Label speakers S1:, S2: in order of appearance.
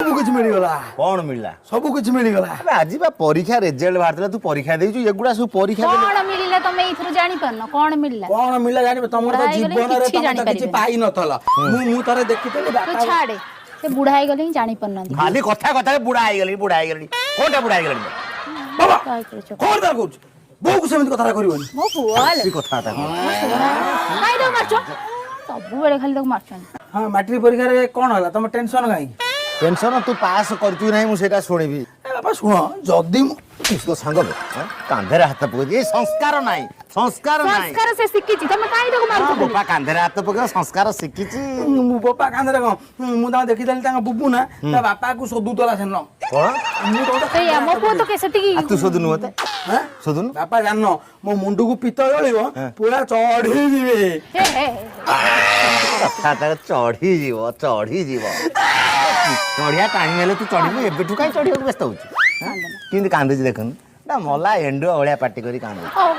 S1: ସବୁ କିଛି ମିଳିଗଲା।
S2: କଣ ମିଳିଲା?
S1: ସବୁ କିଛି ମିଳିଗଲା।
S2: ଆବେ, ଆଜି ବା ପରୀକ୍ଷା ରେଜଲ୍ଟ ବାହାରିଥିଲା, ତୁ ପରୀକ୍ଷା ଦେଇଛୁ, ଏଗୁଡା ସବୁ ପରୀକ୍ଷା ଦେଲେ।
S3: କଣ ମିଳିଲା? ତମେ ଏଇଥିରୁ ଜାଣିପାରୁନ କଣ ମିଳିଲା?
S1: କଣ ମିଳିଲା ଜାଣିବ? ତମର ତ
S3: ବୁଢା ହେଇଗଲେ
S1: ଜୀବନରେ
S3: କିଛି
S1: ତମେ ତ କିଛି
S3: ଜାଣିପାରିବେନି।
S1: ପାଇନଥିଲ। ମୁଁ ଥରେ ଦେଖିଥିଲି
S3: ତୁ
S1: ବାପା।
S3: ଛାଡେ, ସେ ବୁଢା ହେଇଗଲେ ହିଁ ଜାଣିପାରୁନାହାନ୍ତି।
S2: ଖାଲି କଥା କଥାରେ ବୁଢା ହେଇଗଲି, ବୁଢା ହେଇଗଲି। କୋଉଟା ବୁଢା ହେଇଗଲାଣି?
S1: ବାବା।
S3: କାହିଁ କରୁଛ?
S1: କଣ ତାର କହୁଛୁ? ବୋଉକୁ ସେମିତି କଥାଟା କରିବନି।
S3: ମୋ ପୁଅ ହେଲେ
S2: ସେ କଥାବାର୍ତ୍ତା କର।
S3: କାଇଁ ତାକୁ ମାରୁଛ? ସବୁବେଳେ ଖାଲି ତାକୁ ମାରୁଛନ୍ତି।
S1: ହଁ, ମାଟ୍ରିକ ପରୀକ୍ଷାରେ କଣ ହେଲା? ତମ ଟେନସନ କାହିଁକି?
S2: ଟେନସନ, ତୁ ପାସ୍ କରିଛୁ କି ନାହିଁ, ମୁଁ ସେଇଟା ଶୁଣିବି।
S1: ଏ ବାପା, ଶୁଣ, ଯଦି ମୁଁ
S2: ତୋ ସାଙ୍ଗ ବେ, ଆଁ? କାନ୍ଧରେ ହାତ ପକେଇ, ଏ ସଂସ୍କାର ନାହିଁ, ସଂସ୍କାର ନାହିଁ।
S3: ସଂସ୍କାର ସେ ଶିଖିଛି, ତମେ କାହିଁ ତାକୁ ମାରୁଛ?
S2: ହଁ, ବୋପା କାନ୍ଧରେ ହାତ ପକେଇବ, ସଂସ୍କାର ଶିଖିଛି।
S1: ମୁଁ ବୋପା କାନ୍ଧରେ କଣ, ମୁଁ ତାଙ୍କୁ ଦେଖିଥିଲି, ତାଙ୍କ ବୁବୁ ନା ତା ବାପାକୁ ଶୋଧୁଥିଲା ସେଦିନ।
S2: କଣ?
S1: ମୁଁ ତ ଗୋଟେ
S3: ସେଇଆ, ମୋ ପୁଅ ତ ସେତିକି।
S2: ଆଉ ତୁ ଶୋଧୁନୁ ମତେ?
S1: ହାଁ?
S2: ଶୋଧୁନୁ।
S1: ବାପା, ଜାଣିନ, ମୋ ମୁଣ୍ଡକୁ ପିତ ଜଳିବ, ପୁରା ଚଢିଯିବେ।
S3: ହେ ହେ।
S2: କଥା ଚଢିଯିବ, ଚଢିଯିବ। ଚଢିଆ ଟାଇମ ହେଲେ ତୁ ଚଢିବୁ, ଏବେଠୁ କାହିଁ ଚଢିବାକୁ ବ୍ୟସ୍ତ ହଉଛୁ? କେମିତି କାନ୍ଦୁଛି ଦେଖୁନୁ ନା, ମଲା ଏଣ୍ଡୁଆ ଭଳିଆ ପାଟି କରି କାନ୍ଦୁଛି।
S3: ହଉ।